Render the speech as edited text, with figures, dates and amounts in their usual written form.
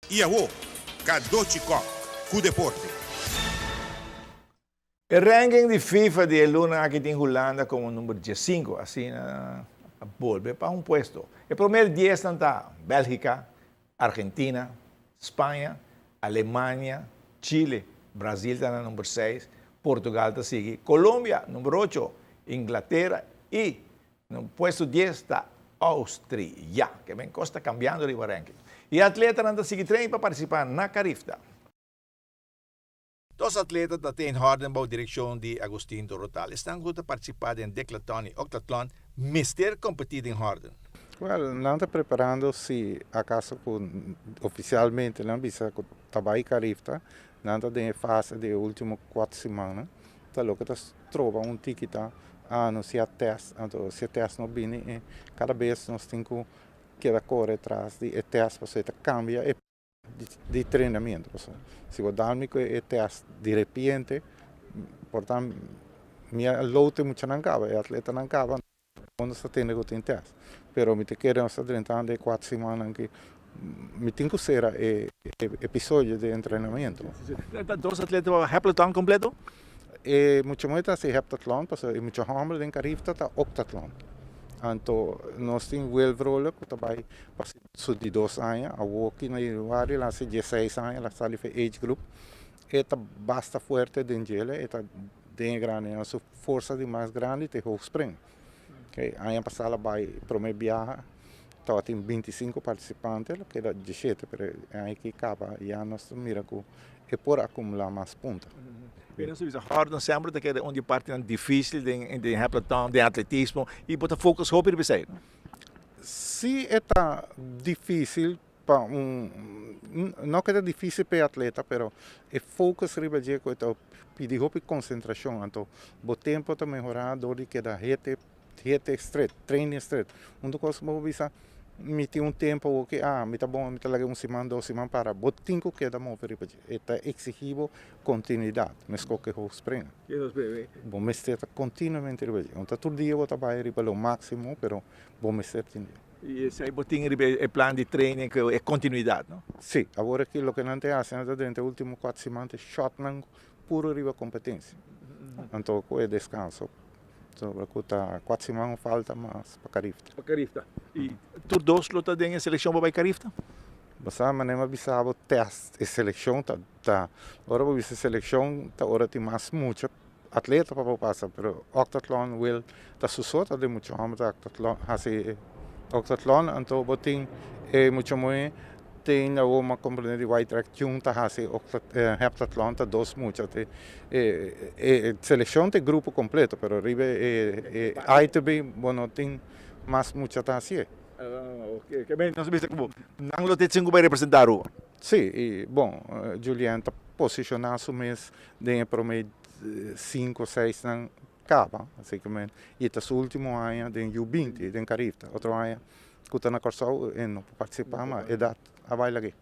Y awo, Cadochi Kock cu deporte. E ranking di FIFA di e luna aki tin Hulanda como number 15, asina a bolbe pa un puesto. E prome 10 ta Belgica, Argentina, Spaña, Alemania, Chile, Brasil ta na number 6, Portugal ta sigui, Colombia number 8, Inglatera y na puesto 10 ta Austria, cu cos ta cambiando e ranking. E atletanan ta sigui train pa participa na Carifta. Dos atleta ta den Horden bou direccion di Agustin Dorotal. Esnan cu ta participa den decathlon y octathlon mester competi den Horden. Well, nan ta preparando si acaso cu oficialmente nan bisa cu ta bay Carifta, nan ta den fase di ultimo 4 siman, ta loke ta stroba un tiki ta anuncia test, anto si test no bini, cada bes nos tin cu keda core tras di test, pasobra ta cambia e di treinamento. Si bo dal mi e test di repente, portanto, mi lote mucho nan caba, e atleta nan caba, cuando sta tende cu tin test. Pero mi ta kere nos ta drentando e 4 siman cu mi tin cu cera e episodio di entrenamento. Dos atleta heptathlon completo? E mucho mas ta heptathlon, pasobra e mucho homber den Carifta ta octathlon. Anto nos tin Will Vrolijk, cu tambe pa su di 2 aña, awo na januari, el a haci 16 aña, el a sali for age group. E ta basta fuerte den djele, e ta den grandi, su forsa di mas grandi ta hoogspring. Okay, aña pasa el a bay prome biaha, tabatin 25 participante, cu era 17, pero aki caba, ya nos mira cu e por acumula mas punto. Pero nos bisa Horden semper ta keda un di parti dificil den heptathlon, den atletismo y bo ta focus hopi riba esey. Si, ta dificil pa un, no cu ta dificil pa atleta, pero e focus riba dje cu ta pidi hopi concentracion, anto bo tempo ta mehora dor di keda hete hete straight, training straight. Un cos bo bisa mi tin un tempo cu mi ta bon, mi ta laga un siman, 2 siman para, bo tin cu keda move riba dje. E ta exigi continuidad, mescos cu hoogspringen. Bo mester ta continuamente riba dje. Anto tur dia bo ta bay riba lo maximo, pero bo mester tin. Y esey bo tin e plan di training cu e continuidad, no? Si, awor aki loke nan ta haciendo den e ultimo 4 siman shot nan puro riba competencia. Anto cu e descanso. Sobre cu ta 4 siman falta mas pa Carifta. Pa Carifta. Y tur dos lo ta den seleccion pa Carifta? Basta manera bisa bo test e seleccion ta ora bo bisa seleccion ta ora tin mas mucho atleta pa pasa, pero octathlon will ta susota de mucho homber ta octathlon hasi octathlon, anto bo tin e mucho muhe tin na uma componente di white track tune ta hasi heptathlon, ta dos mucha te e seleccion te grupo completo, pero riba e ITB bo no tin mas mucha ta hasi. Ah, ok. Kiermen, nos bisa como nan lo tin cu bay representa Aruba. Si, y bon, Julian ta posiciona su mes den prome 5, 6 nan caba, básicamente. Y ta su ultimo aña den U20, den Carifta. Otro aña, cu ta na Corsou, e no por participa, mas edad a bay lag'e.